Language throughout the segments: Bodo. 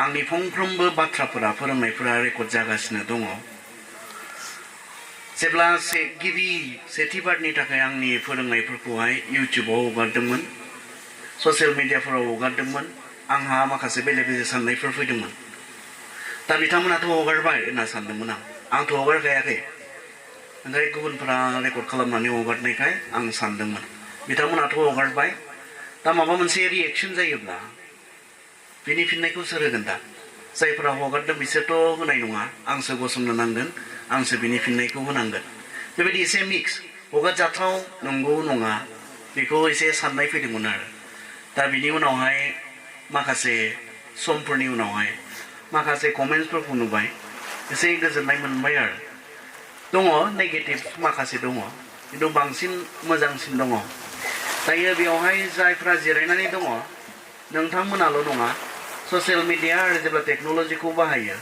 आंनि फंफ्रोमबो बाथ्राफोरा फोरोंनायफोरा रेकर्ड जागासिनो दङ जेब्ला गिबि सेथि बारनि थाखाय आंनि फोरोंनायफोरखौहाय इउटिउबाव हगारदोंमोन ससियेल मिडियाफोराव हगारदोंमन आंहा माखासे बेले बेले साननायफोर फैदोंमोन दा बिथांमोनाथ' हगारबाय होनना सानदोंमोन आंथ' हगारखायाखै ओमफ्राय गुबुनफोरा रेकर्ड खालामनानै हगारनायखाय आं सानदोंमोन बिथांमोनाथ' हगारबाय दा माबा मोनसे रिएक्शन जायोब्ला बिनि फिननायखौ सोर होगोन दा जायफोरा हगारदों बिसोरथ' होनाय नङा आंसो गसंनो नांगोन आंसो बिनि फिननायखौ होनांगोन बेबायदि एसे मिक्स हगारजाथाव नंगौ नङा बेखौ एसे साननाय फैदोंमोन आरो दा बिनि उनावहाय माखासे समफोरनि उनावहाय माखासे कमेन्ट्सफोरखौ नुबाय एसे गोजोननाय मोनबाय आरो दङ नेगेटिभ माखासे दङ खिन्थु बांसिन मोजांसिन दङ दायो बेवहाय जायफ्रा जिरायनानै दङ नोंथांमोनाल' नङा ससियेल मिडिया आरो जेब्ला टेक्न'लजिखौ बाहायो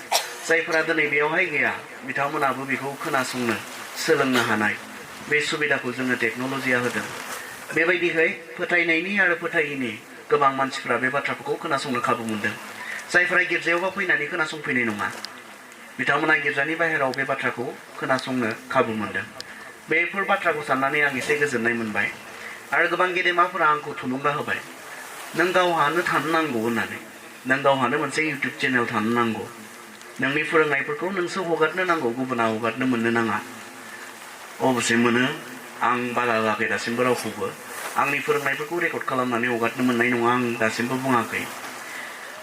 जायफोरा दिनै बेवहाय गैया बिथांमोनाबो बेखौ खोनासंनो सोलोंनो हानाय बे सुबिदाखौ जोंनो टेक्न'लजिया होदों बेबायदिहै फोथायनायनि आरो फोथायैनि गोबां मानसिफ्रा बे बाथ्राफोरखौ खोनासंनो खाबु मोनदों जायफोरा गिर्जायावबा फैनानै खोनासंफैनाय नङा बिथांमोना गिर्जानि बाहेराव बे बाथ्राखौ खोनासंनो खाबु मोनदों बेफोर बाथ्राखौ साननानै आं एसे गोजोननाय मोनबाय आरो गोबां गेदेमाफोरा आंखौ थुलुंगा होबाय नों गावहानो थानो नांगौ होननानै नों गावहानो मोनसे इउटिउब चेनेल थानो नांगौ नोंनि फोरोंनायफोरखौ नोंसो हगारनो नांगौ गुबुना हगारनो मोननो नाङा अबसे मोनो आं बारा होआखै दासिमबो रावखौबो आंनि फोरोंनायफोरखौ रेकर्ड खालामनानै हगारनो मोननाय नङा आं दासिमबो बुङाखै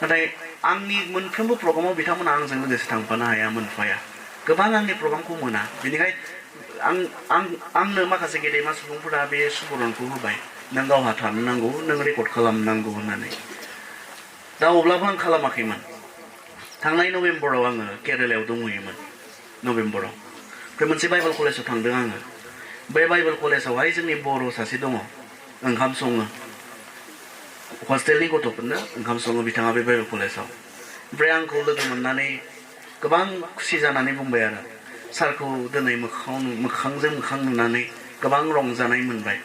नाथाय आंनि मोनफ्रोमबो प्रग्रामाव बिथांमोना आंजों लोगोसे थांफानो हाया मोनफाया गोबां आंनि प्रग्रामखौ मोना बेनिखायनो आंनो माखासे गेदेमा सुबुंफोरा बे सुबुरुनखौ होबाय नों गावहा थानो नांगौ नों रेकर्ड खालामनांगौ होननानै दा अब्लाबो आं खालामाखैमोन थांनाय नभेम्बराव आङो केरेलायाव दंहैयोमोन नभेम्बराव ओमफ्राय मोनसे बाइबेल कलेजाव थांदों आङो बे बाइबेल कलेजावहाय जोंनि बर' सासे दङ ओंखाम सङो हस्टेलनि गथ'फोरनो ओंखाम सङो बिथाङा बे बाइबेल कलेजाव ओमफ्राय आंखौ लोगो मोननानै गोबां खुसि जानानै बुंबाय आरो सारखौ दिनै मोखांजों मोखां नुनानै गोबां रंजानाय मोनबाय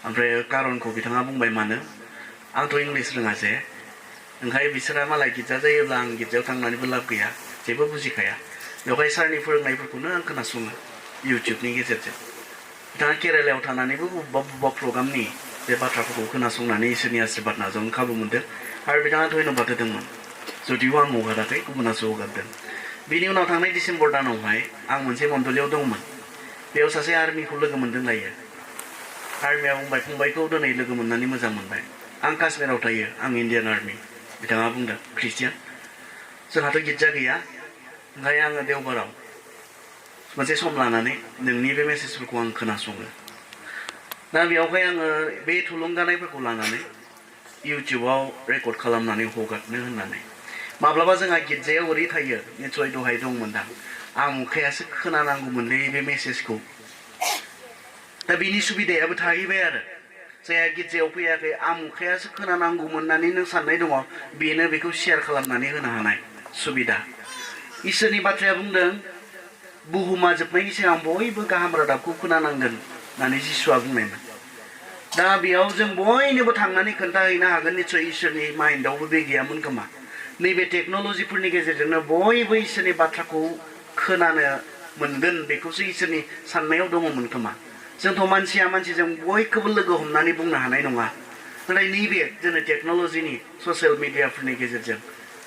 ओमफ्राय कारनखौ बिथाङा बुंबाय मानो आंथ' इंलिस रोङा जे ओंखाय बिसोरा मालाय गिर्जा जायोब्ला आं गिर्जायाव थांनानैबो लाब गैया जेबो बुजिखाया बेवहाय सारनि फोरोंनायफोरखौनो आं खोनासङो इउटिउबनि गेजेरजों बिथाङा केरेलायाव थानानैबो बबेबा प्रग्रामनि बे बाथ्राफोरखौ खोनासंनानै इसोरनि आशीर्बाद नाजावनो खाबु मोनदों आरो बिथाङा धन्यबाद होदोंमोन जुदिबो आं हगाराखै गुबुनासो हगारदों बिनि उनाव थांनाय डिसेम्बर दानावहाय आं मोनसे मण्डलियाव दंमोन बेयाव सासे आर्मिखौ लोगो मोनदों लायो आर्मिया बुंबाय फंबायखौ दिनै लोगो मोननानै मोजां मोनबाय आं काश्मीराव थायो आं इण्डियान आर्मि बिथाङा बुंदों ख्रिस्टियान जोंहाथ' गिर्जा गैया ओंखाय आङो देवबाराव मोनसे सम लानानै नोंनि बे मेसेजफोरखौ आं खोनासङो दा बेयावहाय आङो बे थुलुंगानायफोरखौ लानानै इउटिउबाव रेकर्ड खालामनानै हगारनो होननानै माब्लाबा जोंहा गिर्जायाव ओरै थायो निसय दहाय दंमोनदां आं मुखायासो खोनानांगौमोनलै बे मेसेजखौ दा बिनि सुबिदायाबो थाहैबाय आरो जायहा गिर्जायाव फैयाखै आं मुखायासो खोनानांगौमोन होननानै नों साननाय दङ बेनो बेखौ शेयार खालामनानै होनो हानाय सुबिदा इसोरनि बाथ्राया बुंदों बुहुमा जोबनायनि सिगां बयबो गाहाम रादाबखौ खोनानांगोन होननानै जिसुआ बुंनायमोन दा बेयाव जों बयनोबो थांनानै खोन्थाहैनो हागोन निसय इसोरनि माइन्डआवबो बे गैयामोन खोमा नैबे टेक्न'लजिफोरनि गेजेरजोंनो बयबो इसोरनि बाथ्राखौ खोनानो मोनगोन बेखौसो इसोरनि साननायाव दङमोन खोमा जोंथ' मानसिया मानसिजों बयखौबो लोगो हमनानै बुंनो हानाय नङा नाथाय नैबे जोंनि टेक्न'लजिनि ससियेल मिडियाफोरनि गेजेरजों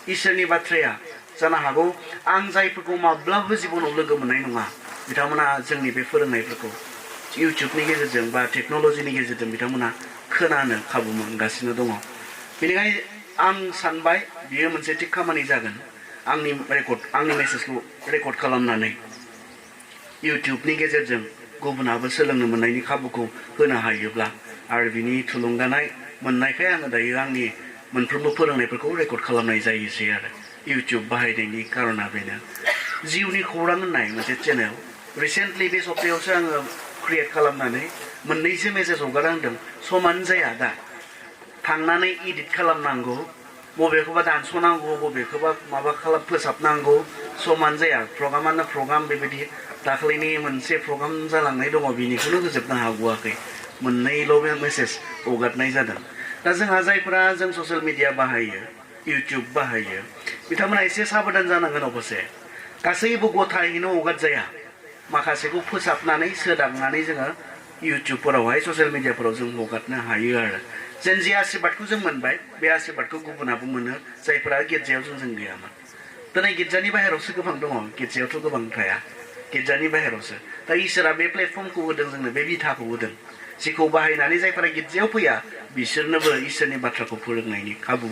इसोरनि बाथ्राया जानो हागौ आं जायफोरखौ माब्लाबो जिबनाव लोगो मोननाय नङा बिथांमोना जोंनि बे फोरोंनायफोरखौ इउटिउबनि गेजेरजों बा टेक्न'लजिनि गेजेरजों बिथांमोना खोनानो खाबु मोनगासिनो दङ बेनिखायनो आं सानबाय बियो मोनसे थिग खामानि जागोन आंनि मेसेजखौ रेकर्ड खालामनानै इउटिउबनि गेजेरजों गुबुनाबो सोलोंनो मोननायनि खाबुखौ होनो हायोब्ला आरो बिनि थुलुंगानाय मोननायखाय आङो दायो आंनि मोनफ्रोमबो फोरोंनायफोरखौ रेकर्ड खालामनाय जायोसै आरो इउटिउब बाहायनायनि कारना बेनो जिउनि खौरां होननाय मोनसे चेनेल रिसेन्टलि बे सप्तायावसो आङो क्रिएट खालामनानै मोननैसो मेसेज हगारहांदों समानो जाया दा थांनानै एडिट खालामनांगौ बबेखौबा दानस'नांगौ बबेखौबा माबा फोसाबनांगौ समानो जाया प्रग्रामानो प्रग्राम बेबायदि दाख्लैनि मोनसे प्रग्राम जालांनाय दङ बिनिखौनो होजोबनो हागौआखै मोननैल' मेसेज हगारनाय जादों दा जोंहा जायफोरा जों ससियेल मिडिया बाहायो इउटुब बाहायो बिथांमोना एसे साबधान जानांगोन अबसे गासैबो गथायैनो हगारजाया माखासेखौ फोसाबनानै सोदांनानै जोङो इउटुबफोरावहाय ससियेल मिडियाफोराव जों हगारनो हायो आरो जेन जे आशीर्बादखौ जों मोनबाय बे आशीर्बादखौ गुबुनाबो मोनो जायफोरा गिर्जायाव जों गैयामोन दिनै गिर्जानि बाहेरावसो गोबां दङ गिर्जायावथ' गोबां थाया गिर्जानि बाहेरावसो दा इसोरा बे प्लेटफर्मखौ होदों जोंनो बे बिथाखौ होदों जिखौ बाहायनानै जायफोरा गिर्जायाव फैया बिसोरनोबो इसोरनि बाथ्राखौ फोरोंनायनि खाबु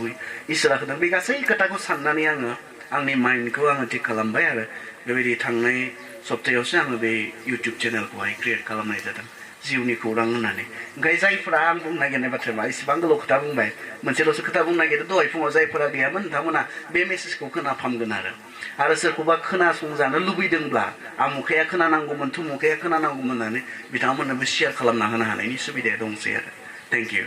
इसोरा होदों बे गासै खोथाखौ साननानै आङो आंनि माइन्डखौ आङो थिक खालामबाय आरो बेबायदि थांनाय सप्तायावसो आङो बे इउटुब चेनेलखौहाय क्रिएट खालामनाय जादों जिउनि खौरां होननानै ओंखाय जायफोरा आं बुंनो नागिरनाय बाथ्राया इसेबां गोलाव खोथा बुंबाय मोनसेल'सो खोथा बुंनो नागिरदों दहाय फुङाव जायफोरा गैयामोन नोंथांमोना बे मेसेजखौ खोनाफामगोन आरो सोरखौबा खोनासंजानो लुबैदोंब्ला आमुखाया खोनानांगौमोन थुमुखाया खोनानांगौमोन होननानै बिथांमोननोबो शेयार खालामना होनो हानायनि सुबिदाया दंसै आरो थेंक इउ